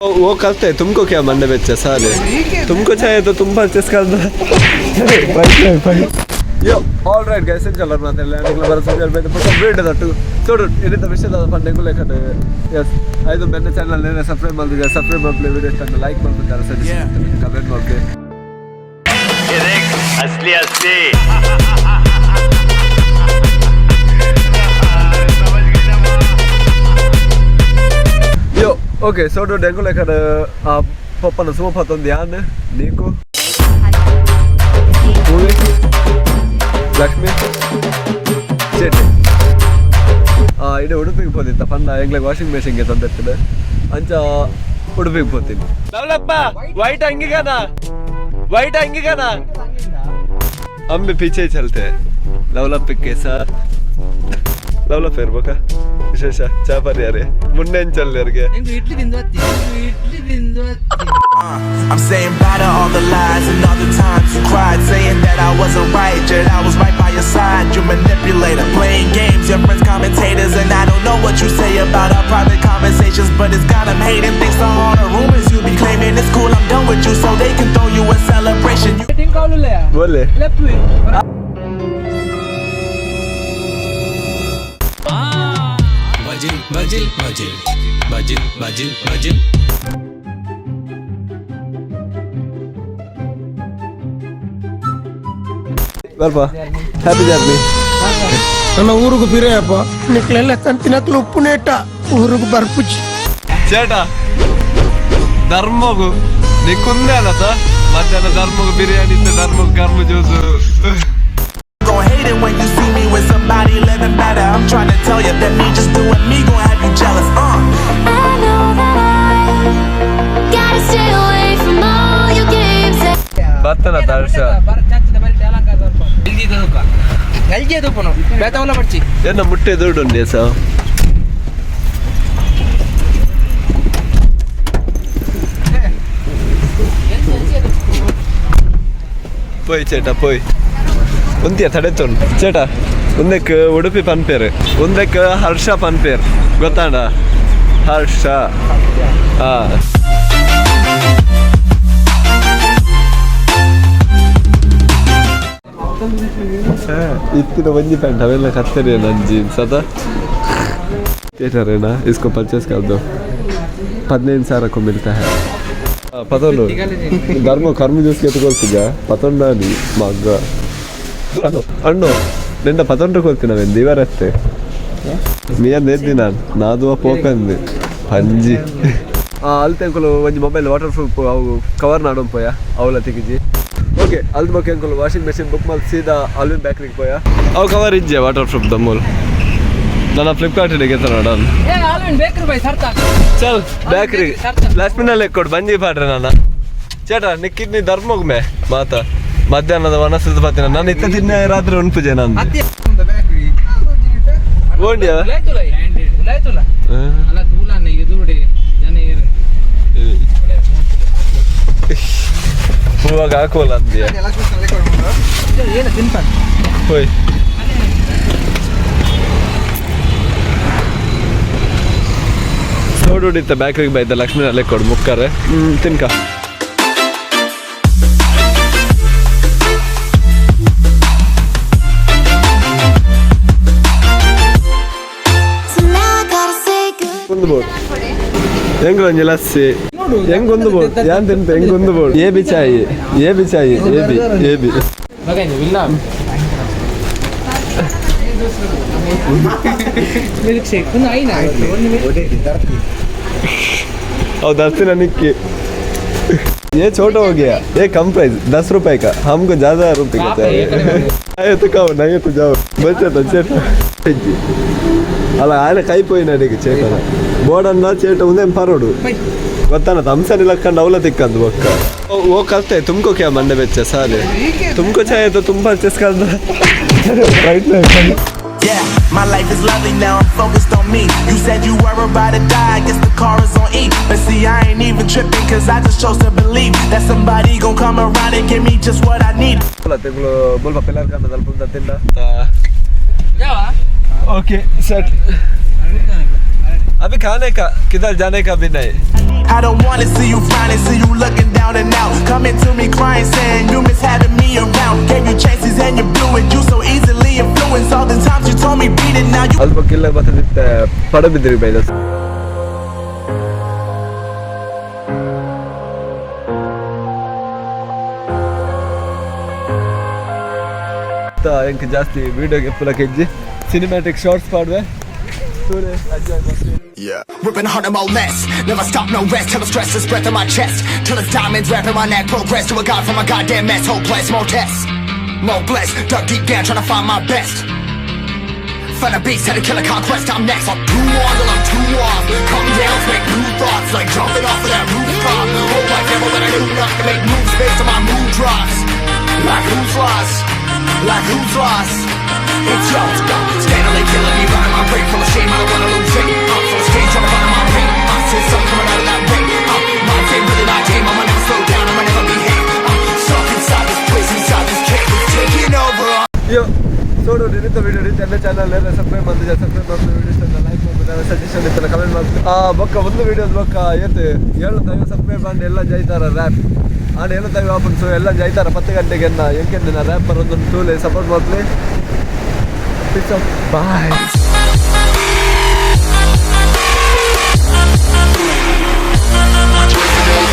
वो करते हैं, तुमको क्या मन बच्चा सारे तुमको चाहिए तो तुम परचेस कर दो। Yo, all right guys, ಎಂಚಲ್ಲ ಮಾತೆಲ್ಲ ನಿಕ್ಲ ಬರ ಸುಜಲ್ ಬೇದ ಪಕ್ಕ ಬೇಡ ದಟ್ಟು ಚೋಡು ಇರಿತ ವಿಷಯದ ಪಂಡೆ ಲೇಖನ. ಎಸ್, ಐದು ಬೆನ್ನ ಚಾನಲ್ ನೇನೆ ಸಬ್ಸ್ಕ್ರೈಬ್ ಮಾಡ್ತಿದ್ದೆ, ಸಬ್ಸ್ಕ್ರೈಬ್ ಮಾಡ್ಲಿ, ವಿಡಿಯೋ ಇಷ್ಟ ಲೈಕ್ ಮಾಡ್ತಿದ್ದಾರೆ, ಸಜೆಷನ್ ಕಮೆಂಟ್ ಮಾಡ್ಲಿ. ये देख, असली असली समझ गई ना माँ? ಯೋ ಓಕೆ, ಸೋಡು ಡೆಂಗುಲೇಖನ ಪಪ್ಪನ ಸುಮಪತ್ತೊಂದು ಯಾನ್ ನೀಕು ಪೂವಿ ಲಕ್ಷ್ಮಿ ಚೇಟೆ ಇಡೀ ಉಡುಪಿಗೆ ಪೋತಿತ್ತ ಪಂಡ ಎಂಗ್ಲಿಗೆ ವಾಷಿಂಗ್ ಮೆಷಿನ್ಗೆ ತಂದಿರ್ತದೆ ಅಂಚ ಉಡುಪಿಗೆ ಪೋತೀನಿ. ಲವಲಪ್ಪ ವೈಟ್ ಅಂಗಿಗಾನ, ವೈಟ್ ಅಂಗಿಗಾನ. हम भी पीछे ही चलते हैं लवलप्प के साथ. ಲವಲಪ್ಪ ಇರ್ಬೇಕಾ ವಿಶೇಷ ಚಾಪರ್ಯಾರೆ ಮುನ್ನೆಂಚಲ್ಯರಿಗೆ. ಇಡ್ಲಿ ತಿಂದು ಹತ್ತಿ, ಇಡ್ಲಿ ತಿಂದು ಹತ್ತಿ. I'm saying bye to all the lies and all the times you cried, saying that I wasn't right, yet I was right by your side. You manipulator, playing games, your friends commentators, and I don't know what you say about our private conversations, but it's got 'em hating. Thanks to all the rumors you be claiming, it's cool, I'm done with you, so they can throw you a celebration. You ಟಿಂಕಾವಲುಲ್ಲ. ಬೋಲೆ. ಲೆಪ್ಪು. ಬಜಿಲ್ ಬಜಿಲ್ ಬಜಿಲ್ ಬಜಿಲ್ ಬಜಿಲ್ ಬಜಿಲ್. ಬರ್ಪ, ಹ್ಯಾಪಿ ಜರ್ನಿ. ನನ್ನ ಊರಿಗೆ ಬಿರೆಯಪ್ಪ ನಿಕ್ಲೆಲ್ಲ ಕಂತಿನಕ್ಲು ಉಪ್ಪುನೇಟ ಊರಿಗೆ ಬರ್ಪುಚಿ. ಚೇಟ ಧರ್ಮಗು ನೀ ಕುಂದೆ ಅಲ್ಲತ ಮಧ್ಯಾಹ್ನ ಧರ್ಮಗು ಬಿರಿಯಾನಿ ಇತ್ತು, ಧರ್ಮಗು ಕರ್ಮ juice. Gon' hate it when you see me with somebody living better. I'm trying to tell you that me just doing me gon' have you jealous. I know that I gotta stay away from all your games. ಬರ್ತನ ಹರ್ಷ. LG ಅದು ಬೇತವಲ್ಲ ಬಡ್ಚಿ. ಏನ ಮುಟ್ಟೆ ದುಡ್ಡು ಉಂಡೆ ಸ ಪೋಯ್ ಚೇಟ ಪೋಯ್ ಉಂತಿಯ ತಡೆತುಂಡು ಚೇಟ. ಒಂದಕ್ಕೆ ಉಡುಪಿ ಪನ್ಪೇರು, ಒಂದಕ್ಕೆ ಹರ್ಷ ಪನ್ಪೇರ್, ಗೊತ್ತಾಂಡ? ಹರ್ಷ ಹಾ. ಇತ್ತಿನ ಒಂಜಿ ಪ್ಯಾಂಟ್ ಅವೆಲ್ಲ ಕತ್ತರಿ ನನ್ನ ಜೀನ್ಸ್ ಅದ थिएटर है ना, इसको परचेस कर दो. 15,000 को मिलता है. ಪತೊಂಡು ಧರ್ಮ ಕರ್ಮ ಜ್ಯೂಸ್ ಎತ್ಕೊಳ್ತಿದ್ದ ಪತೊಂಡಾನಿ ಮಗ್ಗ ಅಣ್ಣು ನಿಂಡ ಪತೊಂಡ್ರೆ ಕೊಲ್ತಿನ ಇವರತ್ತೆ ಮಿಯ ನೆದ್ದಿ ನಾನು ನಾದುವ ಪೋಪಂದು ಪಂಜಿ ಅಲ್ತೆಂಕುಲು ಒಂಜಿ ಮೊಬೈಲ್ ವಾಟರ್ ಪ್ರೂಫ್ ಅವು ಕವರ್ ನಾಡೊಂದು ಪೋಯ ಅವಲ ತಿಗಿಜಿ. ಓಕೆ, ಅಲ್ದ ಬೊಕ್ಕ ಎಂಕುಲು ವಾಷಿಂಗ್ ಮೆಷಿನ್ ಬುಕ್ ಮಲ್ತ್ ಸೀದಾ ಅಲ್ವಿನ್ ಬೇಕ್ರಿಗೆ ಪೋಯ. ಅವು ಕವರ್ ಇಜ್ಜೆ ವಾಟರ್ ಪ್ರೂಫ್ ದಮ್ಮೂಲ್ ನನ್ನ ಫ್ಲಿಪ್ಕಾರ್ಟ್ ಗೆತ್ತ ನೋಡೋಣ. ಏ ಆಲ್ವಿನ್ ಬೇಕ್ರಿ ಬೈ ಸರ್ತ. ಚಲ್ ಬೇಕ್ರಿ. ಲಕ್ಷ್ಮಿನಲ್ಲಿ ಕೊಡು ಬಂಜಿ ಪಾಡ್ರೆ ನನ್ನ ಚೇಟ ನಿಕ್ಕಿದ್ನಿ ಧರ್ಮಗ್ ಮೇ ಮಾತ ಮಧ್ಯಾಹ್ನದ ವನಸದ ಪತ್ತಿನ ನಾನು ಇತ್ತ ತಿನ್ನ ರಾತ್ರಿ ಉಣ್ಪುಜೆ ನಾನು ಓಂಡಿಯ. ಉಲಾಯ್ತುಲ ಉಲಾಯ್ತುಲ ಅಲ್ಲ ತೂಲಾನ ಎದುರುಡೆ ಜನ ಏರು. ಹೂವಾಗ ಹಾಕೋಲ್ಲ ಅಂದ್ಯ. ಏನ ತಿನ್ಪಾನ. ಹೋಯ್ ನೋಡುಡಿತ್ತ ಬೇಕ್ರಿಗೆ ಬೈದ ಲಕ್ಷ್ಮೀ ಕೊಡು ಮುಕ್ಕರೆ ಹ್ಮ್ ತಿನ್ಕ. So now I gotta say good. ಒಂದು ಬೋರ್ಡ್ ಹೆಂಗ್ ಒಂಜಿ ಲಸ್ಸಿ ಹೆಂಗ್ ಒಂದು ಬೋರ್ಡ್ ಯಾನ್ ತಿನ್ಪ ಹೆಂಗ್ ಒಂದು ಬೋರ್ಡ್ ಎ ಬಿ ಚಾಯಿ ಎ ಬಿ ಚಾಯಿ ಎ ಬಿ ಎ ಬಿ. ಇಲ್ಲ ಮಿಲ್ಕ್ ಶೇಕ್ ಒಂದು ಐನಾ ಒಂದು. और दस निक्की ये छोटा हो गया, ये कम प्राइस 10 रुपए का, हमको ज्यादा रुपए का चाहिए. आए तो कहो नहीं तो जाओ. बच्चे तो चेट ಅಲ್ಲ ಆನೆ ಕೈ ಪೋಯಿನ ನೀకు ಚೇಟನ ಬೋರ್ಡನ್ನ ಚೇಟ ಉಂದೇಂ ಪರೋಡು ಗೊತ್ತಾನ ತಮ್ಸನಿ ಲಕ್ಕಂಡು ಅವಲ ತಿಕ್ಕಂದು ಬೊಕ್ಕ. वो करते हैं, तुमको क्या मन बच्चा सारे तुमको चाहिए तो तुम परचेस कर दो. Right. Yeah, my life is lovely now, I'm focused on me. You said you were about to die, guess the car is on E. But see, I ain't even tripping, 'cause I just chose to believe that somebody gon' come around and give me just what I need. ತಿಂಗಳು ಮುಲ್ಪ pillar ಕಂಡ ತಲುಪುಂತ ತಿಂಡ. ಯಾವ. Okay set, अभी खाने का किधर जाने का भी नहीं. I don't wanna see you frowning, see you looking down and out. Coming to me crying, saying you miss having me around. Gave you chances and you blew it. You so easily influenced. All the times you told me beat it, now you ಅಲ್ಪ ಕಿಲ್ಲ ಬತ್ತದಿತ್ತೆ ಪಡಬಿದ್ರಿ ಬೈದ. ಎಂಕ್ ಜಾಸ್ತಿ ವಿಡಿಯೋಗೆ ಪುಲ ಕೆಜ್ಜಿ cinematic shorts ಪಾಡ್ವೆ ತೂಲೆ enjoy ಮಲ್ತೆ. Ripping harder, more less. Never stop, no rest. Till the stress is breath in my chest. Till it's diamonds wrapping my neck. Progress to a god from a goddamn mess. Hopeless, more tests. More blessed. Dug deep down, trying to find my best. Find a beast, had to kill a conquest. I'm next. I'm too on till I'm too off. Come down, make new thoughts. Like jumping off of that rooftop. Whole life never let I do nothing. Make moves based on my mood drops. Like who's lost? Like who's lost? It's yo, steadily killing me, running my brain full of shame. I don't wanna lose it. I'm full of stage, trying to find my pain. I see something coming out of that rain. My fame really not tame. I'ma never slow down. I'ma never behave. I'm stuck inside this place, inside this cave. It's taking over. ಅಯ್ಯೋ ಸೋಡು ನಿನ್ನಿಂದ video ಎನ್ನ channel ಎಲ್ಲ subscribe ಮಾಡ್ತಿದ್ದೆ. Subscribe ಮಾಡ್ತೀನಿ. Videos like ಮಾಡ್ತಾರೆ, suggestion ಇತ್ತಲ್ಲ comment ಮಾಡ್ತೀನಿ. ಆ ಬೊಕ್ಕ ಒಂದು ವಿಡಿಯೋಸ್ ಬೊಕ್ಕ ಏತ್ 7 ದೈವ ಸಬ್ಸ್ಕ್ರೈಬ್ ಮಾಡಿ ಎಲ್ಲ ಜೈತಾರ ರ್ಯಾಪ್ ಆಂಡ್ 7 ದೈವ ಆಪನ್. ಸೊ ಎಲ್ಲ ಜೈತಾರ 10 ಗಂಟೆಗೆ ಎನ್ನ ಎಂಕೆಂದಿನ ರ್ಯಾಪ್ ಬರೋದೊಂದು ತೂಲೆ ಸಪೋರ್ಟ್ ಮಾಡ್ಲಿ. ಬಾಯ್.